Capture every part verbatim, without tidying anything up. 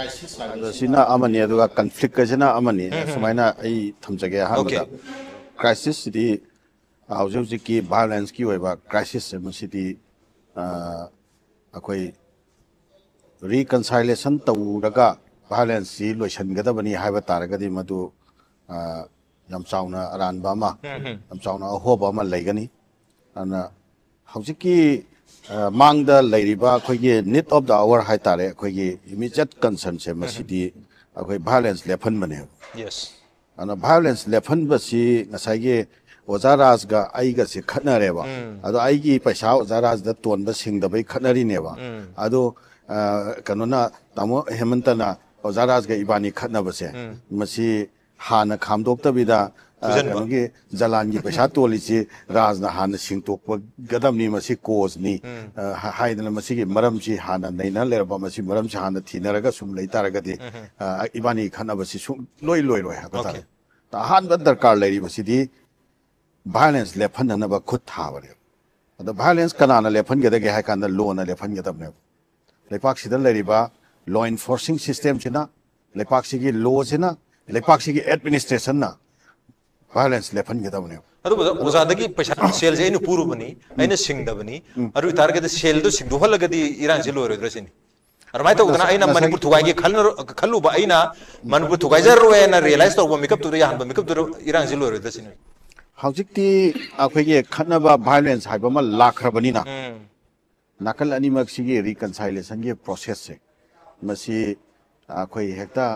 ꯑꯗꯣ ꯁꯤꯅ ꯑꯃꯅꯤ, ꯑꯗꯨꯒ ꯀꯟꯐ꯭ꯂꯤꯛ ꯑꯁꯤꯅ ꯑꯃꯅꯤ꯫ ꯁꯨꯃꯥꯏꯅ ꯑꯩ ꯊꯝꯖꯒꯦ꯫ ꯑꯍꯥꯟꯕꯗ, ꯀ꯭ꯔꯥꯏꯁꯤꯁꯁꯤꯗꯤ, ꯑ, ꯍꯧꯖꯤꯛ ꯍꯧꯖꯤꯛꯀꯤ ꯚꯥꯏꯑꯣꯂꯦꯟꯁꯀꯤ ꯑꯣꯏꯕ ꯀ꯭ꯔꯥꯏꯁꯤꯁꯁꯦ, ꯃꯁꯤꯗꯤ, ꯑ, ꯑꯩꯈꯣꯏ ꯔꯤꯀꯟꯁꯥꯏꯂꯦꯁꯟ ꯇꯧꯔꯒ ꯚꯥꯏꯑꯣꯂꯦꯟꯁꯁꯤ ꯂꯣꯏꯁꯤꯟꯒꯗꯕꯅꯤ ꯍꯥꯏꯕ ꯇꯥꯔꯒꯗꯤ, ꯃꯗꯨ, ꯑ, ꯌꯥꯝ ꯆꯥꯎꯅ ꯑꯔꯥꯟꯕ ꯑꯃ, ꯌꯥꯝ ꯆꯥꯎꯅ ꯑꯍꯣꯕ ꯑꯃ ꯂꯩꯒꯅꯤ꯫ ꯑꯗꯨꯅ ꯍꯧꯖꯤꯛꯀꯤ, ꯑ, ꯃꯥꯡꯗ ꯂꯩꯔꯤꯕ ꯑꯩꯈꯣꯏꯒꯤ need of the hour ꯍꯥꯏꯇꯥꯔꯦ, ꯑꯩꯈꯣꯏꯒꯤ immediate concernꯁꯦ, ꯃꯁꯤꯗꯤ ꯑꯩꯈꯣꯏ ꯚꯥꯏꯑꯣꯂꯦꯟꯁ ꯂꯦꯞꯍꯟꯕꯅꯦꯕ꯫ ꯌꯦꯁ꯫ ꯑꯗꯨꯅ ꯚꯥꯏꯑꯣꯂꯦꯟꯁ ꯂꯦꯞꯍꯟꯕꯁꯤ ꯉꯁꯥꯏꯒꯤ ꯑꯣꯖꯥ ꯔꯥꯖꯒ ꯑꯩꯒꯁꯦ ꯈꯠꯅꯔꯦꯕ꯫ ꯑꯗꯣ ꯑꯩꯒꯤ ꯄꯩꯁꯥ ꯑꯣꯖꯥ ꯔꯥꯖꯗ ꯇꯣꯟꯕ ꯁꯤꯡꯗꯕꯩ ꯈꯠꯅꯔꯤꯅꯦꯕ꯫ ꯑꯗꯣ, ꯑ, ꯀꯩꯅꯣꯅ, ꯇꯥꯃꯣ ꯍꯦꯃꯟꯇꯅ ꯑꯣꯖꯥ ꯔꯥꯖꯒ ꯏꯕꯥꯅꯤ ꯈꯠꯅꯕꯁꯦ, ꯃꯁꯤ ꯍꯥꯟꯅ ꯈꯥꯝꯗꯣꯛꯇꯕꯤꯗ, ꯑ, ꯐꯨꯖꯟꯕ꯫ ꯀꯩꯅꯣꯒꯤ ꯖꯂꯥꯟꯒꯤ ꯄꯩꯁꯥ ꯇꯣꯜꯂꯤꯁꯤ ꯔꯥꯖꯅ ꯍꯥꯟꯅ ꯁꯤꯡꯇꯣꯛꯄꯒꯗꯕꯅꯤ, ꯃꯁꯤ ꯀꯣꯖꯅꯤ, ꯑ, ꯍꯥ-, ꯍꯥꯏꯗꯅ ꯃꯁꯤꯒꯤ ꯃꯔꯝꯁꯤ ꯍꯥꯟꯅ ꯅꯩꯅ ꯂꯩꯔꯕ, ꯃꯁꯤ ꯃꯔꯝꯁꯤ ꯍꯥꯟꯅ ꯊꯤꯅꯔꯒ ꯁꯨꯝ ꯂꯩꯇꯥꯔꯒꯗꯤ, ꯑ, ꯏꯕꯥꯅꯤ ꯈꯠꯅꯕꯁꯤ ꯁꯨꯡ ꯂꯣꯏ ꯂꯣꯏꯔꯣꯏ ꯍꯥꯏꯕ ꯇꯥꯔꯦ꯫ Okay. ꯑꯍꯥꯟꯕ ꯗꯔꯀꯥꯔ ꯂꯩꯔꯤꯕꯁꯤꯗꯤ ꯚꯥꯏꯑꯣꯂꯦꯟꯁ ꯂꯦꯞꯍꯟꯅꯅꯕ ꯈꯨꯠ ꯊꯥꯕꯅꯦꯕ꯫ ꯑꯗꯣ ꯚꯥꯏꯑꯣꯂꯦꯟꯁ ꯀꯅꯥꯅ ꯂꯦꯞꯍꯟꯒꯗꯒꯦ ꯍꯥꯏ ꯀꯥꯟꯗ, ꯂꯣꯅ ꯂꯦꯞꯍꯟꯒꯗꯕꯅꯦꯕ꯫ ꯂꯩꯄꯥꯛꯁꯤꯗ ꯂꯩꯔꯤꯕ law enforcing systemꯁꯤꯅ, ꯂꯩꯄꯥꯛꯁꯤꯒꯤ ꯂꯣꯁꯤꯅ, ꯂꯩꯄꯥꯛꯁꯤꯒꯤ ꯑꯦꯗꯃꯤꯅꯤꯁꯇ꯭ꯔꯦꯁꯟꯅ ꯚꯥꯏꯑꯣꯂꯦꯟꯁ ꯂꯦꯞꯍꯟꯒꯗꯕꯅꯦꯕ꯫ ꯑꯗꯨꯕꯨ ꯑꯣꯖꯥꯗꯒꯤ ꯄꯩꯁꯥ, ꯁꯦꯜꯁꯦ ꯑꯩꯅ ꯄꯨꯔꯨꯕꯅꯤ, ꯑꯩꯅ ꯁꯤꯡꯗꯕꯅꯤ, ꯑꯗꯨ ꯑꯣꯏꯇꯥꯔꯒꯗꯤ ꯁꯦꯜꯗꯣ ꯁꯤꯡꯗꯣꯛꯍꯜꯂꯒꯗꯤ ꯏꯔꯥꯡꯁꯦ ꯂꯣꯏꯔꯣꯏꯗ꯭ꯔꯥ ꯁꯤꯅꯤ꯫ ꯑꯗꯨꯃꯥꯏꯅ ꯇꯧꯗꯅ ꯑꯩꯅ ꯉꯁꯥꯏ- ꯃꯅꯤꯄꯨꯔ ꯊꯨꯒꯥꯏꯒꯦ ꯈꯜꯂꯨ-, ꯈꯜꯂꯨꯕ ꯑꯩꯅ ꯃꯅꯤꯄꯨꯔ ꯊꯨꯒꯥꯏꯖꯔꯔꯣꯏꯅ ꯔꯤꯌꯦꯂꯥꯏꯁ ꯇꯧꯕ ꯃꯤꯀꯞꯇꯨꯗ, ꯌꯥꯍꯟꯕ ꯃꯤꯀꯞꯇꯨꯗ ꯏꯔꯥꯡꯁꯦ ꯂꯣꯏꯔꯣꯏꯗ꯭ꯔꯥ ꯁꯤꯅꯤ꯫ ꯍꯧꯖꯤꯛꯇꯤ ꯑꯩꯈꯣꯏꯒꯤ ꯈꯠꯅꯕ, ꯚꯥꯏꯑꯣꯂꯦꯟꯁ ꯍꯥꯏꯕ ꯑꯃ ꯂꯥꯛꯈ꯭ꯔꯕꯅꯤꯅ, ꯅꯥꯀꯜ ꯑꯅꯤꯃꯛꯁꯤꯒꯤ ꯔꯤꯀꯟꯁꯥꯏꯂꯦꯁꯟꯒꯤ ꯄ꯭ꯔꯣꯁꯦꯁꯁꯦ, ꯃꯁꯤ ꯑꯩꯈꯣꯏ ꯍꯦꯛꯇ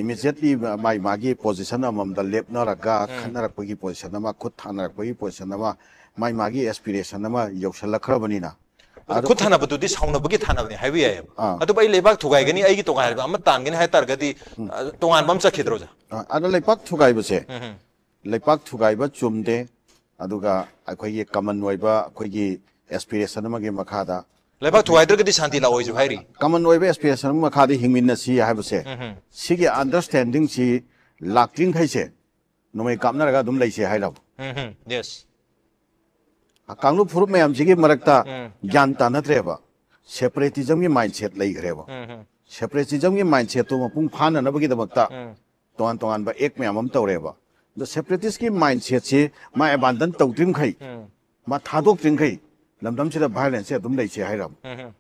ꯏꯃꯤꯗꯤꯌꯦꯠꯂꯤ ꯃꯥꯏ ꯃꯥꯒꯤ ꯄꯣꯖꯤꯁꯟ ꯑꯃꯃꯝꯗ ꯂꯦꯞꯅꯔꯒ, ꯈꯠꯅꯔꯛꯄꯒꯤ ꯄꯣꯖꯤꯁꯟ ꯑꯃ, ꯈꯨꯠ ꯊꯥꯅꯔꯛꯄꯒꯤ ꯄꯣꯖꯤꯁꯟ ꯑꯃ, ꯃꯥꯏ ꯃꯥꯒꯤ ꯑꯦꯁꯄꯤꯔꯦꯁꯟ ꯑꯃ ꯌꯧꯁꯜꯂꯛꯈ꯭ꯔꯕꯅꯤꯅ, ꯑꯗꯣ ꯈꯨꯠ ꯊꯥꯅꯕꯗꯨꯗꯤ ꯁꯥꯎꯅꯕꯒꯤ ꯊꯥꯅꯕꯅꯤ ꯍꯥꯏꯕ ꯌꯥꯏꯑꯕ꯫ ꯑꯥ꯫ ꯑꯗꯨꯕꯨ ꯑꯩ ꯂꯩꯕꯥꯛ ꯊꯨꯒꯥꯏꯒꯅꯤ, ꯑꯩꯒꯤ ꯇꯣꯉꯥꯟꯕ ꯑꯃ ꯇꯥꯟꯒꯅꯤ ꯍꯥꯏ ꯇꯥꯔꯒꯗꯤ, ꯑ, ꯇꯣꯉꯥꯟꯕ ꯑꯃ ꯆꯠꯈꯤꯗ꯭ꯔꯣ, ꯑꯣꯖꯥ? ꯑ, ꯑꯗꯣ ꯂꯩꯄꯥꯛ ꯊꯨꯒꯥꯏꯕꯁꯦ, ꯎꯝ, ꯎꯝ꯫ ꯂꯩꯄꯥꯛ ꯊꯨꯒꯥꯏꯕ ꯆꯨꯝꯗꯦ, ꯑꯗꯨꯒ ꯑꯩꯈꯣꯏꯒꯤ ꯀꯃꯟ ꯑꯣꯏꯕ ꯑꯩꯈꯣꯏꯒꯤ ꯑꯦꯁꯄꯤꯔꯦꯁꯟ ꯑꯃꯒꯤ ꯃꯈꯥꯗ, ꯂꯩꯕꯥꯛ ꯊꯨꯒꯥꯏꯗ꯭ꯔꯒꯗꯤ ꯁꯥꯟꯇꯤ ꯂꯥꯛꯑꯣꯏꯁꯨ ꯍꯥꯏꯔꯤ꯫ ꯀꯃꯟ ꯑꯣꯏꯕ ꯑꯦꯁꯄꯤꯔꯦꯁꯟ ꯑꯃꯒꯤ ꯃꯈꯥꯗ ꯍꯤꯡꯃꯤꯟꯅꯁꯤ ꯍꯥꯏꯕꯁꯦ, ꯎꯝ, ꯎꯝ꯫ ꯁꯤꯒꯤ ꯑꯟꯗꯔꯁꯇꯦꯟꯗꯤꯡꯁꯤ ꯂꯥꯛꯇ꯭ꯔꯤꯡꯈꯩꯁꯦ ꯅꯣꯡꯃꯩ ꯀꯥꯞꯅꯔꯒ ꯑꯗꯨꯝ ꯂꯩꯁꯦ ꯍꯥꯏꯔꯕ? ꯎꯝ, ꯎꯝ꯫ ꯌꯦꯁ꯫ ꯀꯥꯡꯂꯨꯞ ꯐꯨꯔꯨꯞ ꯃꯌꯥꯝꯁꯤꯒꯤ ꯃꯔꯛꯇ ꯎꯝ꯫ ꯒ꯭ꯌꯥꯟ ꯇꯥꯅꯗ꯭ꯔꯦꯕ, ꯁꯦꯄꯔꯦꯇꯤꯖꯝꯒꯤ ꯃꯥꯏꯟꯁꯦꯠ ꯂꯩꯈ꯭ꯔꯦꯕ꯫ ꯎꯝ, ꯎꯝ꯫ ꯁꯦꯄꯔꯦꯇꯤꯖꯝꯒꯤ ꯃꯥꯏꯟꯁꯦꯠꯇꯨ ꯃꯄꯨꯡ ꯐꯥꯅꯅꯕꯒꯤꯗꯃꯛꯇ ꯎꯝ ꯇꯣꯉꯥꯟ ꯇꯣꯉꯥꯟꯕ ꯑꯦꯛ ꯃꯌꯥꯝ ꯑꯃ ꯇꯧꯔꯦꯕ꯫ ꯑꯗꯣ ꯁꯦꯄꯔꯦꯇꯤꯁꯀꯤ ꯃꯥꯏꯟꯁꯦꯠꯁꯤ ꯃꯥ ꯑꯦꯕꯥꯟꯗꯟ ꯇꯧꯗ꯭ꯔꯤꯃꯈꯩ, ꯎꯝ ꯃꯥ ꯊꯥꯗꯣꯛꯇ꯭ꯔꯤꯃꯈꯩ ꯂꯝꯗꯝꯁꯤꯗ ꯚꯥꯏꯑꯣꯂꯦꯟꯁꯁꯦ ꯑꯗꯨꯝ ꯂꯩꯁꯦ ꯍꯥꯏꯔꯕ꯫ ꯎꯝ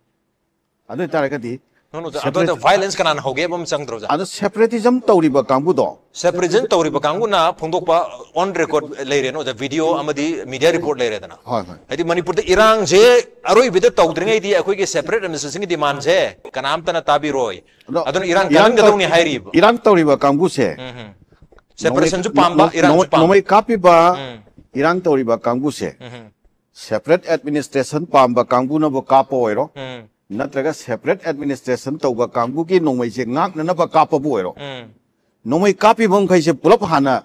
ꯑꯗꯨ ꯑꯣꯏꯇꯥꯔꯒꯗꯤ ꯅꯣ, ꯅꯣ, ꯑꯣꯖꯥ, ꯑꯗꯣ ꯚꯥꯏꯑꯣꯂꯦꯟꯁ ꯀꯅꯥꯅ ꯍꯧꯒꯦ ꯍꯥꯏꯕ ꯑꯃ ꯆꯪꯗ꯭ꯔꯣ, ꯑꯣꯖꯥ? ꯑꯗꯣ ꯁꯦꯄꯔꯦꯇꯤꯖꯝ ꯇꯧꯔꯤꯕ ꯀꯥꯡꯕꯨꯗꯣ, ꯁꯦꯄꯔꯦꯇꯤꯖꯝ ꯇꯧꯔꯤꯕ ꯀꯥꯡꯕꯨꯅ ꯐꯣꯡꯗꯣꯛꯄ ꯑꯣꯟ ꯔꯦꯀꯣꯔꯗ ꯂꯩꯔꯦꯅ, ꯑꯣꯖꯥ, ꯚꯤꯗꯤꯑꯣ ꯑꯃꯗꯤ ꯃꯤꯗꯤꯌꯥ ꯔꯤꯄꯣꯔꯠ ꯂꯩꯔꯦꯗꯅ꯫ ꯍꯣꯏ ꯍꯣꯏ ꯍꯥꯏꯗꯤ ꯃꯅꯤꯄꯨꯔꯗ ꯏꯔꯥꯡꯁꯦ ꯑꯔꯣꯏꯕꯗ ꯇꯧꯗ꯭ꯔꯤꯉꯩꯗꯤ ꯑꯩꯈꯣꯏꯒꯤ ꯁꯦꯄꯔꯦꯠ ꯑꯦꯗꯃꯤꯅꯤꯁꯇ꯭ꯔꯦꯁꯟꯒꯤ ꯗꯤꯃꯥꯟꯁꯦ ꯀꯅꯥꯝꯇꯅ ꯇꯥꯕꯤꯔꯣꯏ, ꯑꯗꯣ ꯑꯗꯨꯅ ꯏꯔꯥꯡ ꯏꯔꯥꯡ ꯀꯜꯍꯟꯒꯗꯧꯅꯤ ꯇꯧ- ꯍꯥꯏꯔꯤꯕ꯫ ꯏꯔꯥꯡ ꯇꯧꯔꯤꯕ ꯀꯥꯡꯕꯨꯁꯦ, ꯎꯝ ꯍꯝ꯫ ꯁꯦꯄꯔꯦꯁꯟꯁꯨ ꯄꯥꯝꯕ, ꯅꯣꯡꯃꯩ- ꯏꯔꯥꯡꯁꯨ ꯅꯣꯡꯃꯩ- ꯄꯥꯝꯕ꯫ ꯅꯣꯡꯃꯩ ꯀꯥꯞꯄꯤꯕ, ꯎꯝ ꯏꯔꯥꯡ ꯇꯧꯔꯤꯕ ꯀꯥꯡꯕꯨꯁꯦ ꯎꯝ ꯍꯝ꯫ ꯁꯦꯄꯔꯦꯠ ꯑꯦꯗꯃꯤꯅꯤꯁꯇ꯭ꯔꯦꯁꯟ ꯄꯥꯝꯕ ꯀꯥꯡꯕꯨꯅꯕꯨ ꯀꯥꯞꯄ ꯑꯣꯏꯔꯣ, ꯎꯝ ꯅꯠꯇ꯭ꯔꯒ ꯁꯦꯄꯔꯦꯠ ꯑꯦꯗꯃꯤꯅꯤꯁꯇ꯭ꯔꯦꯁꯟ ꯇꯧꯕ ꯀꯥꯡꯕꯨꯒꯤ ꯅꯣꯡꯃꯩꯁꯦ ꯉꯥꯛꯅꯅꯕ ꯀꯥꯞꯄꯕꯨ ꯑꯣꯏꯔꯣ, ꯎꯝ ꯅꯣꯡꯃꯩ ꯀꯥꯞꯄꯤꯕ ꯃꯈꯩꯁꯦ ꯄꯨꯂꯞ ꯍꯥꯟꯅ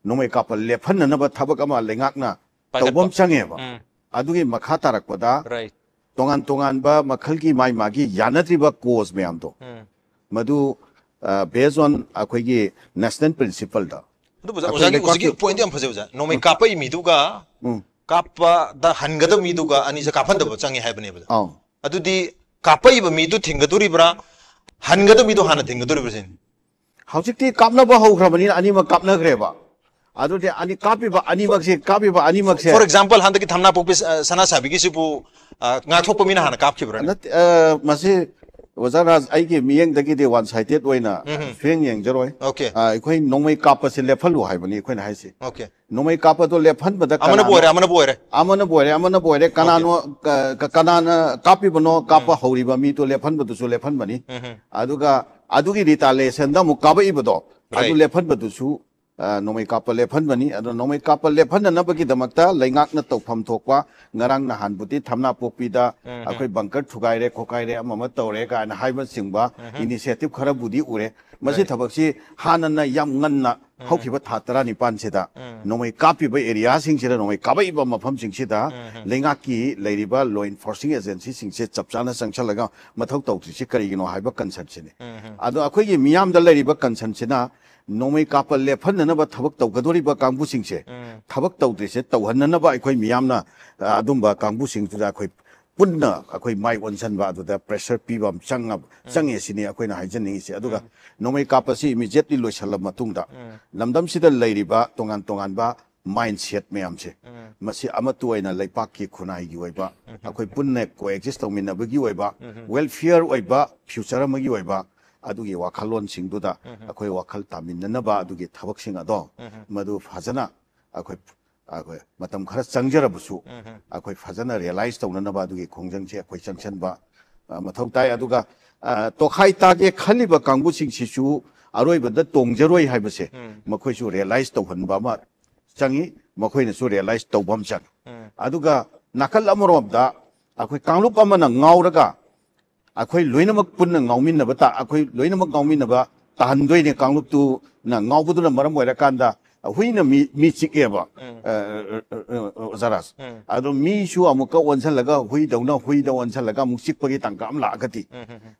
ꯅꯣꯡꯃꯩ ꯀꯥꯞꯄ ꯂꯦꯞꯍꯟꯅꯅꯕ ꯊꯕꯛ ꯑꯃ ꯂꯩꯉꯥꯛꯅ ꯄꯥꯏꯈꯠꯄ꯫ ꯇꯧꯕ ꯑꯃ ꯆꯪꯉꯦꯕ꯫ ꯎꯝ ꯑꯗꯨꯒꯤ ꯃꯈꯥ ꯇꯥꯔꯛꯄꯗ ꯔꯥꯏꯠ꯫ ꯇꯣꯉꯥꯟ ꯇꯣꯉꯥꯟꯕ ꯃꯈꯜꯒꯤ ꯃꯥꯏ ꯃꯥꯒꯤ ꯌꯥꯅꯗ꯭ꯔꯤꯕ ꯀꯣꯁ ꯃꯌꯥꯝꯗꯣ, ꯎꯝ ꯃꯗꯨ ꯕꯦꯁ ꯑꯣꯟ ꯑꯩꯈꯣꯏꯒꯤ ꯅꯦꯁꯅꯦꯜ ꯄ꯭ꯔꯤꯟꯁꯤꯄꯜꯗ ꯑꯗꯨꯕꯨ ꯑꯣꯖꯥ, ꯑꯩꯈꯣꯏ ꯑꯣꯖꯥꯒꯤ ꯂꯩꯕꯥꯛꯀꯤ ꯍꯧꯖꯤꯛꯀꯤ ꯄꯣꯏꯟꯗꯤ ꯌꯥꯝ ꯐꯖꯩ, ꯑꯣꯖꯥ꯫ ꯅꯣꯡꯃꯩ ꯀꯥꯞꯄꯛꯏ ꯃꯤꯗꯨꯒ ꯎꯝ ꯀꯥꯞꯄꯗ ꯍꯟꯒꯗꯕ ꯃꯤꯗꯨꯒ ꯑꯅꯤꯁꯦ ꯀꯥꯞꯍꯟꯗꯕ ꯆꯪꯉꯦ ꯍꯥꯏꯕꯅꯦꯕ, ꯑꯣꯖꯥ꯫ ꯑꯧ ꯑꯗꯨꯗꯤ ꯀꯥꯞꯄꯛꯏꯕ ꯃꯤꯗꯨ ꯊꯤꯡꯒꯗꯣꯔꯤꯕ꯭ꯔꯥ, ꯍꯟꯒꯗꯕ ꯃꯤꯗꯣ ꯍꯥꯟꯅ ꯊꯤꯡꯒꯗꯣꯔꯤꯕ꯭ꯔꯥ ꯁꯤꯅꯤ? ꯍꯧꯖꯤꯛꯇꯤ ꯀꯥꯞꯅꯕ ꯍꯧꯈ꯭ꯔꯕꯅꯤꯅ ꯑꯅꯤꯃꯛ ꯀꯥꯞꯅꯈ꯭ꯔꯦꯕ꯫ ꯑꯗꯨꯗꯤ ꯑꯅꯤ ꯀꯥꯞꯄꯤꯕ ꯑꯅꯤꯃꯛꯁꯦ, ꯀꯥꯞꯄꯤꯕ ꯑꯅꯤꯃꯛꯁꯦ ꯐꯣꯔ ꯑꯦꯛꯖꯥꯝꯄꯜ, ꯍꯟꯗꯛꯀꯤ ꯊꯝꯅꯥꯄꯣꯛꯄꯤ ꯑ, ꯁꯅꯥꯁꯥꯕꯤꯒꯤꯁꯤꯕꯨ ꯑ, ꯉꯥꯛꯊꯣꯛꯄ ꯃꯤꯅ ꯍꯥꯟꯅ ꯀꯥꯞꯈꯤꯕ꯭ꯔꯥ? ꯅꯠꯇꯦ, ꯑ, ꯃꯁꯤ ꯑꯣꯖꯥ ꯔꯥꯖ, ꯑꯩꯒꯤ ꯃꯤꯠꯌꯦꯡꯗꯒꯤꯗꯤ ꯋꯥꯟ ꯁꯥꯏꯗꯦꯠ ꯑꯣꯏꯅ ꯎꯝ꯫ ꯐꯤꯔꯦꯡ ꯌꯦꯡꯖꯔꯣꯏ꯫ ꯑꯣꯀꯦ꯫ ꯑ, ꯑꯩꯈꯣꯏ ꯅꯣꯡꯃꯩ ꯀꯥꯞꯄꯁꯦ ꯂꯦꯞꯍꯜꯂꯨ ꯍꯥꯏꯕꯅꯤ ꯑꯩꯈꯣꯏꯅ ꯍꯥꯏꯁꯦ꯫ ꯑꯣꯀꯦ꯫ ꯅꯣꯡꯃꯩ ꯀꯥꯞꯄꯗꯣ ꯂꯦꯞꯍꯟꯕꯗ ꯑꯃꯅꯕꯨ ꯀꯅꯥꯅꯣ? ꯑꯣꯏꯔꯦ, ꯑꯃꯅꯕꯨ ꯑꯣꯏꯔꯦ꯫ ꯑꯃꯅꯕꯨ ꯑꯣꯏꯔꯦ, ꯑꯃꯅꯕꯨ ꯑꯣꯏꯔꯦ, ꯀꯅꯥꯅꯣ, ꯀ-, ꯀ-, ꯀꯅꯥꯅ ꯀꯥꯞꯄꯤꯕꯅꯣ, ꯀꯥꯞꯄ ꯍꯧꯔꯤꯕ ꯃꯤꯗꯣ ꯂꯦꯞꯍꯟꯕꯗꯨꯁꯨ ꯂꯦꯞꯍꯟꯕꯅꯤ꯫ ꯎꯝ꯫ ꯑꯗꯨꯒ ꯑꯗꯨꯒꯤ ꯔꯤꯇꯥꯂꯦꯁꯟꯗ ꯑꯃꯨꯛ ꯀꯥꯞꯄꯛꯏꯕꯗꯣ, ꯑꯗꯨ ꯔꯥꯏꯠ꯫ ꯂꯦꯞꯍꯟꯕꯗꯨꯁꯨ, ꯑ, ꯅꯣꯡꯃꯩ ꯀꯥꯞꯄ ꯂꯦꯞꯍꯟꯕꯅꯤ꯫ ꯑꯗꯣ ꯅꯣꯡꯃꯩ ꯀꯥꯞꯄ ꯂꯦꯞꯍꯟꯅꯅꯕꯒꯤꯗꯃꯛꯇ ꯂꯩꯉꯥꯛꯅ ꯇꯧꯐꯝ ꯊꯣꯛꯄ, ꯉꯔꯥꯡ ꯅꯍꯥꯟꯕꯨꯗꯤ ꯊꯝꯅꯥꯄꯣꯛꯄꯤꯗ ꯎꯝ꯫ ꯑꯩꯈꯣꯏ ꯕꯪꯀꯔ ꯊꯨꯒꯥꯏꯔꯦ, ꯈꯣꯀꯥꯏꯔꯦ, ꯑꯃ ꯑꯃ ꯇꯧꯔꯦ ꯀꯥꯏꯅ ꯍꯥꯏꯕꯅꯆꯤꯡꯕ ꯎꯝ꯫ ꯏꯅꯤꯁꯤꯌꯦꯇꯤꯚ ꯈꯔꯕꯨꯗꯤ ꯎꯔꯦ꯫ ꯃꯁꯤ ꯔꯥꯏꯠ꯫ ꯊꯕꯛꯁꯤ ꯍꯥꯟꯅꯅ ꯌꯥꯝ ꯉꯟꯅ ꯍꯧꯈꯤꯕ ꯊꯥ ꯇꯔꯥꯅꯤꯄꯥꯟꯁꯤꯗ ꯎꯝ꯫ ꯅꯣꯡꯃꯩ ꯀꯥꯞꯄꯤꯕ ꯑꯦꯔꯤꯌꯥꯁꯤꯡꯁꯤꯗ, ꯅꯣꯡꯃꯩ ꯀꯥꯞꯄꯛꯏꯕ ꯃꯐꯝꯁꯤꯡꯁꯤꯗ ꯎꯝ꯫ ꯂꯩꯉꯥꯛꯀꯤ ꯂꯩꯔꯤꯕ ꯂꯣ ꯏꯟꯐꯣꯔꯁꯤꯡ ꯑꯦꯖꯦꯟꯁꯤꯁꯤꯡꯁꯦ ꯆꯞ ꯆꯥꯅ ꯆꯪꯁꯤꯜꯂꯒ ꯃꯊꯧ ꯇꯧꯗ꯭ꯔꯤꯁꯤ ꯀꯔꯤꯒꯤꯅꯣ ꯍꯥꯏꯕ ꯀꯟꯁꯔꯟꯁꯤꯅꯤ꯫ ꯎꯝ꯫ ꯑꯗꯣ ꯑꯩꯈꯣꯏꯒꯤ ꯃꯤꯌꯥꯝꯗ ꯂꯩꯔꯤꯕ ꯀꯟꯁꯔꯟꯁꯤꯅ ꯅꯣꯡꯃꯩ ꯀꯥꯞꯄ ꯂꯦꯞꯍꯟꯅꯅꯕ ꯊꯕꯛ ꯇꯧꯒꯗꯧꯔꯤꯕ ꯀꯥꯡꯕꯨꯁꯤꯡꯁꯦ ꯎꯝ꯫ ꯊꯕꯛ ꯇꯧꯗ꯭ꯔꯤꯁꯦ ꯇꯧꯍꯟꯅꯅꯕ ꯑꯩꯈꯣꯏ ꯃꯤꯌꯥꯝꯅ, ꯑ, ꯑꯗꯨꯝꯕ ꯀꯥꯡꯕꯨꯁꯤꯡꯗꯨꯗ ꯑꯩꯈꯣꯏ ꯄꯨꯟꯅ ꯑꯩꯈꯣꯏ ꯃꯥꯏ ꯑꯣꯟꯁꯤꯟꯕ, ꯑꯗꯨꯗ pressure ꯄꯤꯕ ꯑꯃ ꯆꯪꯉ-, ꯆꯪꯉꯦ ꯁꯤꯅꯤ ꯑꯩꯈꯣꯏꯅ ꯍꯥꯏꯖꯅꯤꯡꯉꯤꯁꯦ꯫ ꯑꯗꯨꯒ ꯅꯣꯡꯃꯩ ꯀꯥꯞꯄꯁꯤ immediately ꯂꯣꯏꯁꯤꯜꯂꯕ ꯃꯇꯨꯡꯗ ꯂꯝꯗꯝꯁꯤꯗ ꯂꯩꯔꯤꯕ ꯇꯣꯉꯥꯟ ꯇꯣꯉꯥꯟꯕ mindset ꯃꯌꯥꯝꯁꯦ, ꯃꯁꯤ ꯑꯃꯠꯇ ꯑꯣꯏꯅ ꯂꯩꯄꯥꯛꯀꯤ ꯈꯨꯟꯅꯥꯏꯒꯤ ꯑꯣꯏꯕ, ꯑꯩꯈꯣꯏ ꯄꯨꯟꯅ coexist ꯇꯧꯃꯤꯟꯅꯕꯒꯤ ꯑꯣꯏꯕ, welfare ꯑꯣꯏꯕ future ꯑꯃꯒꯤ ꯑꯣꯏꯕ ꯑꯗꯨꯒꯤ ꯋꯥꯈꯜꯂꯣꯟꯁꯤꯡꯗꯨꯗ ꯑꯩꯈꯣꯏ ꯋꯥꯈꯜ ꯇꯥꯃꯤꯟꯅꯅꯕ ꯑꯗꯨꯒꯤ ꯊꯕꯛꯁꯤꯡ ꯑꯗꯣ ꯃꯗꯨ ꯐꯖꯅ ꯑꯩꯈꯣꯏ, ꯑꯩꯈꯣꯏ ꯃꯇꯝ ꯈꯔ ꯆꯪꯖꯔꯕꯁꯨ ꯑꯩꯈꯣꯏ ꯐꯖꯅ realize ꯇꯧꯅꯅꯕ ꯑꯗꯨꯒꯤ ꯈꯣꯡꯖꯪꯁꯦ ꯑꯩꯈꯣꯏ ꯆꯪꯁꯤꯟꯕ, ꯑ, ꯃꯊꯧ ꯇꯥꯏ꯫ ꯑꯗꯨꯒ, ꯑ, ꯇꯣꯈꯥꯏ ꯇꯥꯒꯦ ꯈꯜꯂꯤꯕ ꯀꯥꯡꯕꯨꯁꯤꯡꯁꯤꯁꯨ ꯑꯔꯣꯏꯕꯗ ꯇꯣꯡꯖꯔꯣꯏ ꯍꯥꯏꯕꯁꯦ ꯃꯈꯣꯏꯁꯨ realize ꯇꯧꯍꯟꯕ ꯑꯃ ꯆꯪꯉꯤ, ꯃꯈꯣꯏꯅꯁꯨ realize ꯇꯧꯕ ꯑꯃ ꯆꯪꯉꯤ꯫ ꯑꯗꯨꯒ ꯅꯥꯀꯜ ꯑꯃꯔꯣꯝꯗ ꯑꯩꯈꯣꯏ ꯀꯥꯡꯂꯨꯞ ꯑꯃꯅ ꯉꯥꯎꯔꯒ ꯑꯩꯈꯣꯏ ꯂꯣꯏꯅꯃꯛ ꯄꯨꯟꯅ ꯉꯥꯎꯃꯤꯟꯅꯕ ꯇꯥ-, ꯑꯩꯈꯣꯏ ꯂꯣꯏꯅꯃꯛ ꯉꯥꯎꯃꯤꯟꯅꯕ ꯇꯥꯍꯟꯗꯣꯏꯅꯦ꯫ ꯀꯥꯡꯂꯨꯞꯇꯨꯅ ꯉꯥꯎꯕꯗꯨꯅ ꯃꯔꯝ ꯑꯣꯏꯔꯀꯥꯟꯗ ꯍꯨꯏꯅ ꯃꯤ, ꯃꯤ ꯆꯤꯛꯑꯦꯕ, ꯑ, ꯑ, ꯑ, ꯑ, ꯑꯣꯖꯥ ꯔꯥꯖ꯫ ꯑꯗꯣ ꯃꯤꯁꯨ ꯑꯃꯨꯛꯀ ꯑꯣꯟꯁꯤꯜꯂꯒ ꯍꯨꯏꯗꯧꯅ, ꯍꯨꯏꯗ ꯑꯣꯟꯁꯤꯜꯂꯒ ꯑꯃꯨꯛ ꯆꯤꯛꯄꯒꯤ ꯇꯥꯟꯀꯛ ꯑꯃ ꯂꯥꯛꯑꯒꯗꯤ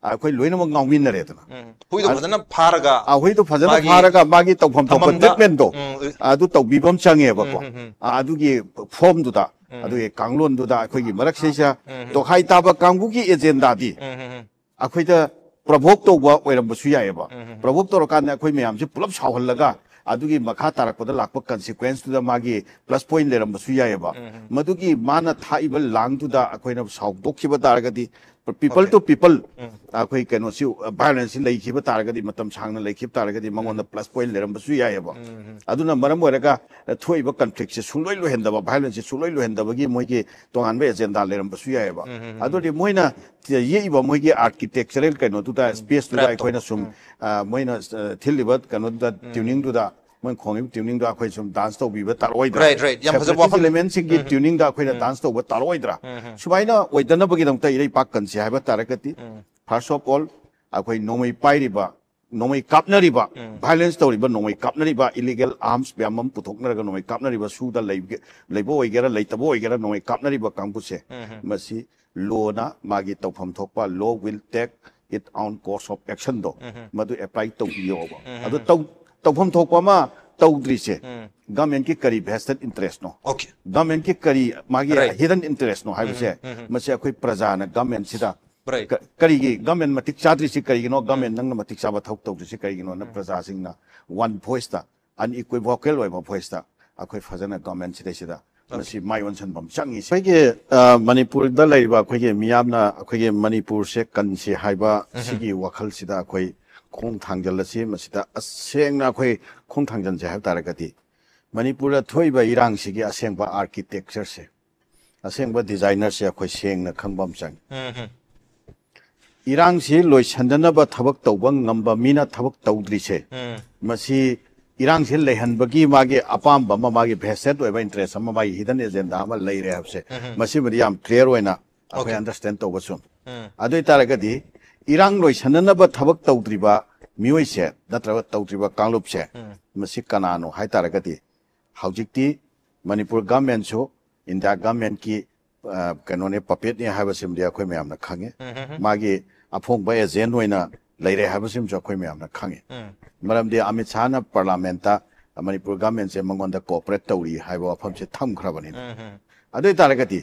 ꯑꯩꯈꯣꯏ ꯂꯣꯏꯅꯃꯛ ꯉꯥꯎꯃꯤꯟꯅꯔꯦꯗꯅ꯫ ꯍꯨꯏꯗꯣ ꯑ-, ꯐꯖꯅ ꯐꯥꯔꯒ ꯑ, ꯍꯨꯏꯗꯣ ꯐꯖꯅ ꯃꯥꯒꯤ ꯐꯥꯔꯒ ꯃꯥꯒꯤ ꯇꯧꯐꯝ ꯊꯣꯛꯄ ꯊꯝꯐꯝꯗ, treatment ꯇꯣ ꯎꯝ, ꯑꯗꯨ ꯇꯧꯕꯤꯕ ꯑꯃ ꯆꯪꯉꯦꯕꯀꯣ꯫ ꯎꯝ, ꯎꯝ, ꯎꯝ꯫ ꯑ, ꯑꯗꯨꯒꯤ ꯐꯣꯝꯗꯨꯗ, ꯎꯝ꯫ ꯑꯗꯨꯒꯤ ꯀꯥꯡꯂꯣꯟꯗꯨꯗ ꯑꯩꯈꯣꯏꯒꯤ ꯃꯔꯛꯁꯤꯗ ꯎꯝ꯫ ꯇꯣꯈꯥꯏ ꯇꯥꯕ ꯀꯥꯡꯕꯨꯒꯤ ꯑꯦꯖꯦꯟꯗꯥꯗꯤ ꯎꯝ, ꯎꯝ, ꯎꯝ꯫ ꯑꯩꯈꯣꯏꯗ provoke ꯇꯧꯕ ꯑꯣꯏꯔꯝꯕꯁꯨ ꯌꯥꯏꯑꯕ꯫ ꯎꯝ, ꯎꯝ, ꯎꯝ꯫ Provoke ꯇꯧꯔꯀꯥꯟꯗ ꯑꯩꯈꯣꯏ ꯃꯌꯥꯝꯁꯦ ꯄꯨꯂꯞ ꯁꯥꯎꯍꯜꯂꯒ ꯑꯗꯨꯒꯤ ꯃꯈꯥ ꯇꯥꯔꯛꯄꯗ ꯂꯥꯛꯄ consequence ꯇꯨꯗ ꯃꯥꯒꯤ plus point ꯂꯩꯔꯝꯕꯁꯨ ꯌꯥꯏꯑꯕ꯫ ꯎꯝ, ꯎꯝ꯫ ꯃꯗꯨꯒꯤ ꯃꯥꯅ ꯊꯥꯛꯏꯕ ꯂꯥꯡꯗꯨꯗ ꯑꯩꯈꯣꯏꯅ ꯁꯥꯎꯗꯣꯛꯈꯤꯕ ꯇꯥꯔꯒꯗꯤ, people Okay. to people, ꯎꯝ꯫ ꯑꯩꯈꯣꯏ ꯀꯩꯅꯣꯁꯤ, violence ꯁꯤ ꯂꯩꯈꯤꯕ ꯇꯥꯔꯒꯗꯤ, ꯃꯇꯝ ꯁꯥꯡꯅ ꯂꯩꯈꯤꯕ ꯇꯥꯔꯒꯗꯤ ꯃꯉꯣꯟꯗ ꯎꯝ꯫ Plus point ꯂꯩꯔꯝꯕꯁꯨ ꯌꯥꯏꯑꯕ꯫ ꯎꯝ, ꯎꯝ꯫ ꯑꯗꯨꯅ ꯃꯔꯝ ꯑꯣꯏꯔꯒ ꯊꯣꯛꯏꯕ conflict ꯁꯦ ꯁꯨꯡꯂꯣꯏ ꯂꯣꯏꯍꯟꯗꯕ, violence ꯁꯦ ꯁꯨꯡꯂꯣꯏ ꯂꯣꯏꯍꯟꯗꯕꯒꯤ ꯃꯣꯏꯒꯤ ꯇꯣꯉꯥꯟꯕ ꯑꯦꯖꯦꯟꯗꯥ ꯂꯩꯔꯝꯕꯁꯨ ꯌꯥꯏꯑꯕ꯫ ꯎꯝ, ꯎꯝ, ꯎꯝ꯫ ꯑꯗꯨꯗꯤ ꯃꯣꯏꯅ ꯌꯦꯛꯏꯕ ꯃꯣꯏꯒꯤ architectural ꯀꯩꯅꯣꯗꯨꯗ, ꯎꯝ꯫ Space ꯇꯨꯗ Trap ꯇꯣ꯫ ꯑꯩꯈꯣꯏꯅ ꯁꯨꯝ, ꯎꯝ꯫ ꯑ, ꯃꯣꯏꯅ, ꯑ, ꯊꯤꯜꯂꯤꯕ ꯀꯩꯅꯣꯗꯨꯗ, ꯎꯝ꯫ Tuning ꯗꯨꯗ, ꯃꯣꯏꯅ ꯈꯣꯡꯉꯤꯕ tuning ꯗꯣ ꯑꯩꯈꯣꯏ ꯁꯨꯝ dance ꯇꯧꯕꯤꯕ ꯇꯥꯔꯛꯑꯣꯏꯗ꯭ꯔꯥ? Right, right. ꯌꯥꯝ ꯐꯖꯕ Separatist ꯋꯥꯐꯝ꯫ Element ꯁꯤꯡꯒꯤ ꯎꯝ꯫ Tuning ꯗ ꯑꯩꯈꯣꯏꯅ ꯎꯝ꯫ Dance ꯇꯧꯕ ꯇꯥꯔꯛꯑꯣꯏꯗ꯭ꯔꯥ? ꯎꯝ, ꯎꯝ꯫ ꯁꯨꯃꯥꯏꯅ ꯑꯣꯏꯗꯅꯕꯒꯤꯗꯃꯛꯇ ꯏꯔꯩ ꯄꯥꯛ ꯀꯟꯁꯤ ꯍꯥꯏꯕ ꯇꯥꯔꯒꯗꯤ, ꯎꯝ꯫ First of all, ꯑꯩꯈꯣꯏ ꯅꯣꯡꯃꯩ ꯄꯥꯏꯔꯤꯕ, ꯅꯣꯡꯃꯩ ꯀꯥꯞꯅꯔꯤꯕ, ꯎꯝ꯫ Violence ꯇꯧꯔꯤꯕ, ꯅꯣꯡꯃꯩ ꯀꯥꯞꯅꯔꯤꯕ, illegal arms ꯃꯌꯥꯝ ꯑꯃ ꯄꯨꯊꯣꯛꯅꯔꯒ ꯅꯣꯡꯃꯩ ꯀꯥꯞꯅꯔꯤꯕ, ꯁꯨꯗ ꯂꯩꯕ, ꯂꯩꯕ ꯑꯣꯏꯒꯦꯔꯥ, ꯂꯩꯇꯕ ꯑꯣꯏꯒꯦꯔꯥ, ꯅꯣꯡꯃꯩ ꯀꯥꯞꯅꯔꯤꯕ ꯀꯥꯡꯕꯨꯁꯦ, ꯎꯝ꯫ ꯃꯁꯤ law ꯅ ꯃꯥꯒꯤ ꯇꯧꯐꯝ ꯊꯣꯛꯄ, law will take its own course of action ꯗꯣ, ꯎꯝ꯫ ꯃꯗꯨ apply ꯇꯧꯕꯤꯌꯣꯕ꯫ ꯎꯝ꯫ ꯑꯗꯨ ꯇꯧ-, ꯇꯧꯐꯝ ꯊꯣꯛꯄ ꯑꯃ ꯇꯧꯗ꯭ꯔꯤꯁꯦ ꯎꯝ ꯒꯃꯦꯟꯒꯤ ꯀꯔꯤ ꯚꯦꯁꯇꯦꯠ ꯏꯟꯇꯔꯦꯁꯅꯣ, ꯑꯣꯀꯦ ꯒꯃꯦꯟꯒꯤ ꯀꯔꯤ ꯃꯥꯒꯤ Right. ꯍꯤꯗꯟ ꯏꯟꯇꯔꯦꯁꯅꯣ ꯍꯥꯏꯕꯁꯦ ꯎꯝ, ꯎꯝ. ꯃꯁꯤ ꯑꯩꯈꯣꯏ ꯄ꯭ꯔꯖꯥꯅ ꯒꯃꯦꯟꯁꯤꯗ Right. ꯀ- ꯀꯔꯤꯒꯤ ꯒꯃꯦꯟ ꯃꯇꯤꯛ ꯆꯥꯗ꯭ꯔꯤꯁꯤ ꯀꯔꯤꯒꯤꯅꯣ, ꯒꯃꯦꯟ ꯅꯪꯅ ꯃꯇꯤꯛ ꯆꯥꯕ ꯊꯕꯛ ꯇꯧꯗ꯭ꯔꯤꯁꯤ ꯀꯔꯤꯒꯤꯅꯣꯅ ꯄ꯭ꯔꯖꯥꯁꯤꯡꯅ ꯋꯥꯟ ꯚꯣꯏꯁꯇ, ꯑꯟꯏꯀ꯭ꯋꯤꯚꯣꯀꯦꯜ ꯑꯣꯏꯕ ꯚꯣꯏꯁꯇ ꯑꯩꯈꯣꯏ ꯐꯖꯅ ꯒꯃꯦꯟ ꯁꯤꯗꯩꯁꯤꯗ ꯃꯁꯤ ꯃꯥꯏ ꯑꯣꯟꯁꯤꯟꯕ ꯑꯃ ꯆꯪꯉꯤ꯫ ꯑꯩꯈꯣꯏꯒꯤ ꯑ, ꯃꯅꯤꯄꯨꯔꯗ ꯂꯩꯔꯤꯕ ꯑꯩꯈꯣꯏꯒꯤ ꯃꯤꯌꯥꯝꯅ ꯑꯩꯈꯣꯏꯒꯤ ꯃꯅꯤꯄꯨꯔꯁꯦ ꯀꯟꯁꯤ ꯍꯥꯏꯕ ꯁꯤꯒꯤ ꯋꯥꯈꯜꯁꯤꯗ ꯑꯩꯈꯣꯏ ꯈꯣꯡ ꯊꯥꯡꯖꯜꯂꯁꯤ꯫ ꯃꯁꯤꯗ ꯑꯁꯦꯡꯅ ꯑꯩꯈꯣꯏ ꯈꯣꯡ ꯊꯥꯡꯖꯟꯁꯦ ꯍꯥꯏꯕ ꯇꯥꯔꯒꯗꯤ ꯃꯅꯤꯄꯨꯔꯗ ꯊꯣꯛꯏꯕ ꯏꯔꯥꯡꯁꯤꯒꯤ ꯑꯁꯦꯡꯕ ꯑꯥꯔꯀꯤꯇꯦꯛꯆꯔꯁꯦ, ꯑꯁꯦꯡꯕ ꯗꯤꯖꯥꯏꯅꯔꯁꯦ ꯑꯩꯈꯣꯏ ꯁꯦꯡꯅ ꯈꯪꯕ ꯑꯃ ꯆꯪꯉꯤ꯫ ꯎꯝ ꯎꯝ. ꯏꯔꯥꯡꯁꯤ ꯂꯣꯏꯁꯤꯟꯗꯅꯕ ꯊꯕꯛ ꯇꯧꯕ ꯉꯝꯕ ꯃꯤꯅ ꯊꯕꯛ ꯇꯧꯗ꯭ꯔꯤꯁꯦ, ꯎꯝ. ꯃꯁꯤ ꯏꯔꯥꯡꯁꯤ ꯂꯩꯍꯟꯕꯒꯤ ꯃꯥꯒꯤ ꯑꯄꯥꯝꯕ ꯑꯃ, ꯃꯥꯒꯤ ꯚꯦꯁꯇꯦꯠ ꯑꯣꯏꯕ ꯏꯟꯇꯔꯦꯁ ꯑꯃ, ꯃꯥꯒꯤ ꯍꯤꯗꯟ ꯑꯦꯖꯦꯟꯗꯥ ꯑꯃ ꯂꯩꯔꯦ ꯍꯥꯏꯕꯁꯦ, ꯃꯁꯤꯃꯗꯤ ꯌꯥꯝ ꯀ꯭ꯂꯤꯌꯥꯔ ꯑꯣꯏꯅ ꯑꯩꯈꯣꯏ Okay. ꯑꯟꯗꯔꯁꯇꯦꯟ ꯇꯧꯕ ꯆꯨꯝꯃꯤ꯫ ꯎꯝ. ꯑꯗꯨ ꯑꯣꯏ ꯇꯥꯔꯒꯗꯤ ꯏꯔꯥꯡ ꯂꯣꯏꯁꯤꯟꯅꯅꯕ ꯊꯕꯛ ꯇꯧꯗ꯭ꯔꯤꯕ ꯃꯤꯑꯣꯏꯁꯦ ꯅꯠꯇ꯭ꯔꯒ ꯇꯧꯗ꯭ꯔꯤꯕ ꯀꯥꯡꯂꯨꯞꯁꯦ, ꯎꯝ. ꯃꯁꯤ ꯀꯅꯥꯅꯣ ꯍꯥꯏ ꯇꯥꯔꯒꯗꯤ ꯍꯧꯖꯤꯛꯇꯤ ꯃꯅꯤꯄꯨꯔ ꯒꯃꯦꯟꯁꯨ ꯏꯟꯗꯤꯌꯥ ꯒꯃꯦꯟꯀꯤ ꯀꯩꯅꯣꯅꯦ, ꯄꯄꯦꯠꯅꯦ ꯍꯥꯏꯕꯁꯤꯃꯗꯤ ꯑꯩꯈꯣꯏ ꯃꯌꯥꯝꯅ ꯈꯪꯉꯤ꯫ ꯎꯝ ꯎꯝ. ꯃꯥꯒꯤ ꯑꯐꯣꯡꯕ ꯑꯦꯖꯦꯟ ꯑꯣꯏꯅ ꯂꯩꯔꯦ ꯍꯥꯏꯕꯁꯤꯃꯁꯨ ꯑꯩꯈꯣꯏ ꯃꯌꯥꯝꯅ ꯈꯪꯉꯤ꯫ ꯎꯝ. ꯃꯔꯝꯗꯤ ꯑꯃꯤꯠ ꯁꯥꯍꯅ ꯄꯥꯔꯂꯥꯃꯦꯟꯇ ꯃꯅꯤꯄꯨꯔ ꯒꯃꯦꯟꯁꯦ ꯃꯉꯣꯟꯗ ꯀꯣꯑꯣꯄꯔꯦꯠ ꯇꯧꯔꯤ ꯍꯥꯏꯕ ꯋꯥꯐꯝꯁꯦ ꯊꯝꯈ꯭ꯔꯕꯅꯤꯅ꯫ ꯎꯝ ꯎꯝ. ꯑꯗꯨ ꯑꯣꯏ ꯇꯥꯔꯒꯗꯤ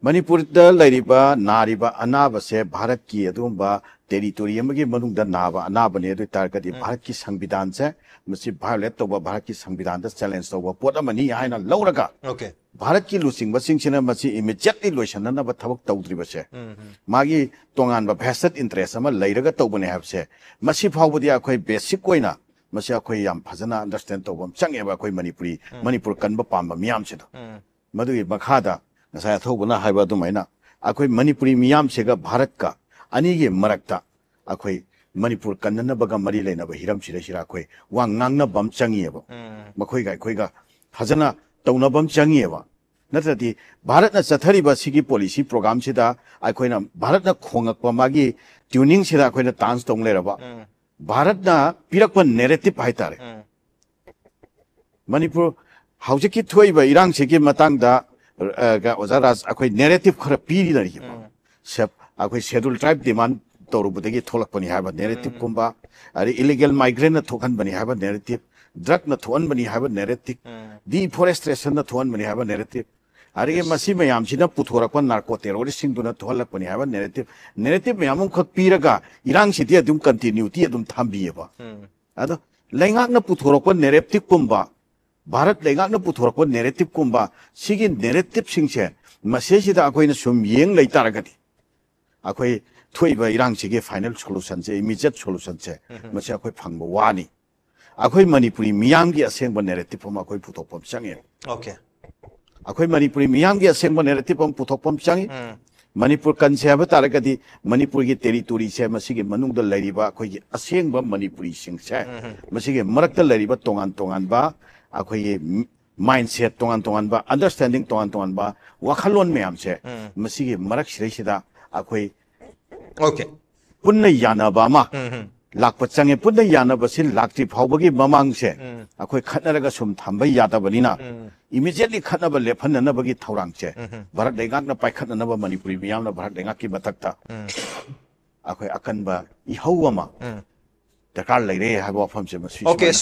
ꯃꯅꯤꯄꯨꯔꯗ ꯂꯩꯔꯤꯕ ꯅꯥꯔꯤꯕ ꯑꯅꯥꯕꯁꯦ ꯚꯥꯔꯠꯀꯤ ꯑꯗꯨꯒꯨꯝꯕ ꯇꯦꯔꯤꯇꯣꯔꯤ ꯑꯃꯒꯤ ꯃꯅꯨꯡꯗ ꯅꯥꯕ ꯑꯅꯥꯕꯅꯤ꯫ ꯑꯗꯨ ꯑꯣꯏ ꯇꯥꯔꯒꯗꯤ ꯚꯥꯔꯠꯀꯤ ꯁꯪꯕꯤꯙꯥꯟꯁꯦ ꯃꯁꯤ ꯚꯥꯏꯑꯣꯂꯦꯠ ꯇꯧꯕ, ꯚꯥꯔꯠꯀꯤ ꯁꯪꯕꯤꯙꯥꯟꯗ ꯆꯦꯂꯦꯟꯖ ꯇꯧꯕ ꯄꯣꯠ ꯑꯃꯅꯤ ꯍꯥꯏꯅ ꯂꯧꯔꯒ Okay. ꯚꯥꯔꯠꯀꯤ ꯂꯨꯆꯤꯡꯕꯁꯤꯡꯁꯤꯅ ꯃꯁꯤ ꯏꯃꯤꯗꯤꯌꯦꯠꯂꯤ ꯂꯣꯏꯁꯤꯟꯅꯅꯕ ꯊꯕꯛ ꯇꯧꯗ꯭ꯔꯤꯕꯁꯦ, ꯎꯝ ꯎꯝ. ꯃꯥꯒꯤ ꯇꯣꯉꯥꯟꯕ ꯚꯦꯁꯇꯦꯠ ꯏꯟꯇꯔꯦꯁ ꯑꯃ ꯂꯩꯔꯒ ꯇꯧꯕꯅꯦ ꯍꯥꯏꯕꯁꯦ ꯃꯁꯤ ꯐꯥꯎꯕꯗꯤ ꯑꯩꯈꯣꯏ ꯕꯦꯁꯤꯛ ꯑꯣꯏꯅ ꯃꯁꯤ ꯑꯩꯈꯣꯏ ꯌꯥꯝ ꯐꯖꯅ ꯑꯟꯗꯔꯁꯇꯦꯟ ꯇꯧꯕ ꯑꯃ ꯆꯪꯉꯦꯕ, ꯑꯩꯈꯣꯏ ꯃꯅꯤꯄꯨꯔꯤ, ꯃꯅꯤꯄꯨꯔ ꯀꯟꯕ ꯄꯥꯝꯕ ꯃꯤꯌꯥꯝꯁꯤꯗ꯫ ꯎꯝ. ꯃꯗꯨꯒꯤ ꯃꯈꯥꯗ ꯉꯁꯥꯏ ꯑꯊꯧꯕꯅ ꯍꯥꯏꯕ ꯑꯗꯨꯃꯥꯏꯅ ꯑꯩꯈꯣꯏ ꯃꯅꯤꯄꯨꯔꯤ ꯃꯤꯌꯥꯝꯁꯤꯒ ꯚꯥꯔꯠꯀ ꯑꯅꯤꯒꯤ ꯃꯔꯛꯇ ꯑꯩꯈꯣꯏ ꯃꯅꯤꯄꯨꯔ ꯀꯟꯅꯅꯕꯒ ꯃꯔꯤ ꯂꯩꯅꯕ ꯍꯤꯔꯝꯁꯤꯗꯩꯁꯤꯗ ꯑꯩꯈꯣꯏ ꯋꯥ ꯉꯥꯡꯅꯕ ꯑꯃ ꯆꯪꯉꯤꯑꯕ꯫ ꯎꯝ. ꯃꯈꯣꯏꯒ ꯑꯩꯈꯣꯏꯒ ꯐꯖꯅ ꯇꯧꯅꯕ ꯑꯃ ꯆꯪꯉꯤꯑꯕ꯫ ꯅꯠꯇ꯭ꯔꯗꯤ ꯚꯥꯔꯠꯅ ꯆꯠꯊꯔꯤꯕ ꯁꯤꯒꯤ ꯄꯣꯂꯤꯁꯤ ꯄ꯭ꯔꯣꯒꯥꯝꯁꯤꯗ ꯑꯩꯈꯣꯏꯅ ꯚꯥꯔꯠꯅ ꯈꯣꯡꯉꯛꯄ ꯃꯥꯒꯤ ꯇ꯭ꯌꯨꯅꯤꯡꯁꯤꯗ ꯑꯩꯈꯣꯏꯅ ꯗꯥꯟꯁ ꯇꯧ ꯂꯩꯔꯕ꯫ ꯎꯝ. ꯚꯥꯔꯠꯅ ꯄꯤꯔꯛꯄ ꯅꯦꯔꯦꯇꯤꯞ ꯍꯥꯏꯇꯥꯔꯦ꯫ ꯎꯝ. ꯃꯅꯤꯄꯨꯔ ꯍꯧꯖꯤꯛꯀꯤ ꯊꯣꯛꯏꯕ ꯏꯔꯥꯡꯁꯤꯒꯤ ꯃꯇꯥꯡꯗ ꯑ, ꯑꯣꯖꯥ ꯔꯥꯖ, ꯑꯩꯈꯣꯏ ꯅꯦꯔꯦꯇꯤꯞ ꯈꯔ ꯄꯤꯔꯤꯅꯔꯤꯕ꯫ ꯎꯝ. ꯁꯦꯞ-, ꯑꯩꯈꯣꯏ ꯁꯦꯗꯨꯜ ꯇ꯭ꯔꯥꯏꯕ ꯗꯤꯃꯥꯟ ꯇꯧꯔꯨꯕꯗꯒꯤ ꯊꯣꯛꯂꯛꯄꯅꯤ ꯍꯥꯏꯕ ꯅꯦꯔꯦꯇꯤꯞꯀꯨꯝꯕ, ꯑꯗꯩ ꯏꯂꯤꯒꯦꯜ ꯃꯥꯏꯒ꯭ꯔꯦꯟꯅ ꯊꯣꯛꯍꯟꯕꯅꯤ ꯍꯥꯏꯕ ꯅꯦꯔꯦꯇꯤꯞ, ꯗ꯭ꯔꯒꯅ ꯊꯣꯛꯍꯟꯕꯅꯤ ꯍꯥꯏꯕ ꯅꯦꯔꯦꯇꯤꯞ, ꯗꯤꯐꯣꯔꯦꯁꯇ꯭ꯔꯦꯁꯟꯅ ꯊꯣꯛꯍꯟꯕꯅꯤ ꯍꯥꯏꯕ ꯅꯦꯔꯦꯇꯤꯞ, ꯑꯗꯒꯤ ꯃꯁꯤ ꯃꯌꯥꯝꯁꯤꯅ ꯄꯨꯊꯣꯔꯛꯄ ꯅꯥꯔꯀꯣ ꯇꯦꯔꯣꯔꯤꯁꯁꯤꯡꯗꯨꯅ ꯊꯣꯛꯍꯜꯂꯛꯄꯅꯤ ꯍꯥꯏꯕ ꯅꯦꯔꯦꯇꯤꯞ, ꯅꯦꯔꯦꯇꯤꯞ ꯃꯌꯥꯝ ꯑꯃꯈꯛ ꯄꯤꯔꯒ ꯏꯔꯥꯡꯁꯤꯗꯤ ꯑꯗꯨꯝ ꯀꯟꯇꯤꯅ꯭ꯌꯨꯇꯤ ꯑꯗꯨꯝ ꯊꯝꯕꯤꯌꯦꯕ꯫ ꯑꯗꯣ ꯂꯩꯉꯥꯛꯅ ꯄꯨꯊꯣꯔꯛꯄ ꯅꯦꯔꯦꯇꯤꯞꯀꯨꯝꯕ, ꯚꯥꯔꯠ ꯂꯩꯉꯥꯛꯅ ꯄꯨꯊꯣꯔꯛꯄ ꯅꯦꯔꯦꯇꯤꯞꯀꯨꯝꯕ, ꯁꯤꯒꯤ ꯅꯦꯔꯦꯇꯤꯞꯁꯤꯡꯁꯦ ꯃꯁꯤꯁꯤꯗ ꯑꯩꯈꯣꯏꯅ ꯁꯨꯝ ꯌꯦꯡ ꯂꯩ ꯇꯥꯔꯒꯗꯤ ꯑꯩꯈꯣꯏ ꯊꯣꯛꯏꯕ ꯏꯔꯥꯡꯁꯤꯒꯤ ꯐꯥꯏꯅꯦꯜ ꯁꯣꯂꯨꯁꯟꯁꯦ, ꯏꯃꯤꯖꯤꯌꯦꯠ ꯁꯣꯂꯨꯁꯟꯁꯦ, ꯃꯁꯤ ꯑꯩꯈꯣꯏ ꯐꯪꯕ ꯋꯥꯅꯤ꯫ ꯑꯩꯈꯣꯏ ꯃꯅꯤꯄꯨꯔꯤ ꯃꯤꯌꯥꯝꯒꯤ ꯑꯁꯦꯡꯕ ꯅꯦꯔꯦꯇꯤꯞ ꯑꯃ ꯑꯩꯈꯣꯏ ꯄꯨꯊꯣꯛꯄ ꯑꯃ ꯆꯪꯉꯦ꯫ ꯑꯣꯀꯦ꯫ ꯑꯩꯈꯣꯏ ꯃꯅꯤꯄꯨꯔꯤ ꯃꯤꯌꯥꯝꯒꯤ ꯑꯁꯦꯡꯕ ꯅꯦꯔꯦꯇꯤꯞ ꯑꯃ ꯄꯨꯊꯣꯛꯄ ꯑꯃ ꯆꯪꯉꯤ꯫ ꯃꯅꯤꯄꯨꯔ ꯀꯟꯁꯦ ꯍꯥꯏꯕ ꯇꯥꯔꯒꯗꯤ ꯃꯅꯤꯄꯨꯔꯒꯤ ꯇꯦꯔꯤꯇꯣꯔꯤꯁꯦ, ꯃꯁꯤꯒꯤ ꯃꯅꯨꯡꯗ ꯂꯩꯔꯤꯕ ꯑꯩꯈꯣꯏꯒꯤ ꯑꯁꯦꯡꯕ ꯃꯅꯤꯄꯨꯔꯤꯁꯤꯡꯁꯦ, ꯃꯁꯤꯒꯤ ꯃꯔꯛꯇ ꯂꯩꯔꯤꯕ ꯇꯣꯉꯥꯟ ꯇꯣꯉꯥꯟꯕ ꯑꯩꯈꯣꯏꯒꯤ ꯃꯥꯏꯟꯁꯦꯠ, ꯇꯣꯉꯥꯟ ꯇꯣꯉꯥꯟꯕ ꯑꯟꯗꯔꯁꯇꯦꯟꯗꯤꯡ, ꯇꯣꯉꯥꯟ ꯇꯣꯉꯥꯟꯕ ꯋꯥꯈꯜꯂꯣꯟ ꯃꯌꯥꯝꯁꯦ, ꯃꯁꯤꯒꯤ ꯃꯔꯛꯁꯤꯗꯩꯁꯤꯗ ꯑꯩꯈꯣꯏ ꯑꯣꯀꯦ꯫ ꯄꯨꯟꯅ ꯌꯥꯅꯕ ꯑꯃ ꯂꯥꯛꯄ ꯆꯪꯉꯦ꯫ ꯄꯨꯟꯅ ꯌꯥꯅꯕꯁꯤ ꯂꯥꯛꯇ꯭ꯔꯤ ꯐꯥꯎꯕꯒꯤ ꯃꯃꯥꯡꯁꯦ ꯑꯩꯈꯣꯏ ꯈꯠꯅꯔꯒ ꯁꯨꯝ ꯊꯝꯕ ꯌꯥꯗꯕꯅꯤꯅ, ꯏꯃꯤꯖꯤꯌꯦꯠꯂꯤ ꯈꯠꯅꯕ ꯂꯦꯞꯍꯟꯅꯅꯕꯒꯤ ꯊꯧꯔꯥꯡꯁꯦ ꯚꯥꯔꯠ ꯂꯩꯉꯥꯛꯅ ꯄꯥꯏꯈꯠꯅꯅꯕ, ꯃꯅꯤꯄꯨꯔꯤ ꯃꯤꯌꯥꯝꯅ ꯚꯥꯔꯠ ꯂꯩꯉꯥꯛꯀꯤ ꯃꯊꯛꯇ ꯑꯩꯈꯣꯏ ꯑꯀꯟꯕ ꯏꯍꯧ ꯑꯃ ꯗꯔꯀꯥꯔ ꯂꯩꯔꯦ ꯍꯥꯏꯕ ꯋꯥꯐꯝꯁꯦ ꯃꯁꯤ ꯑꯣꯀꯦ꯫ ꯁꯨꯃꯥꯏꯅ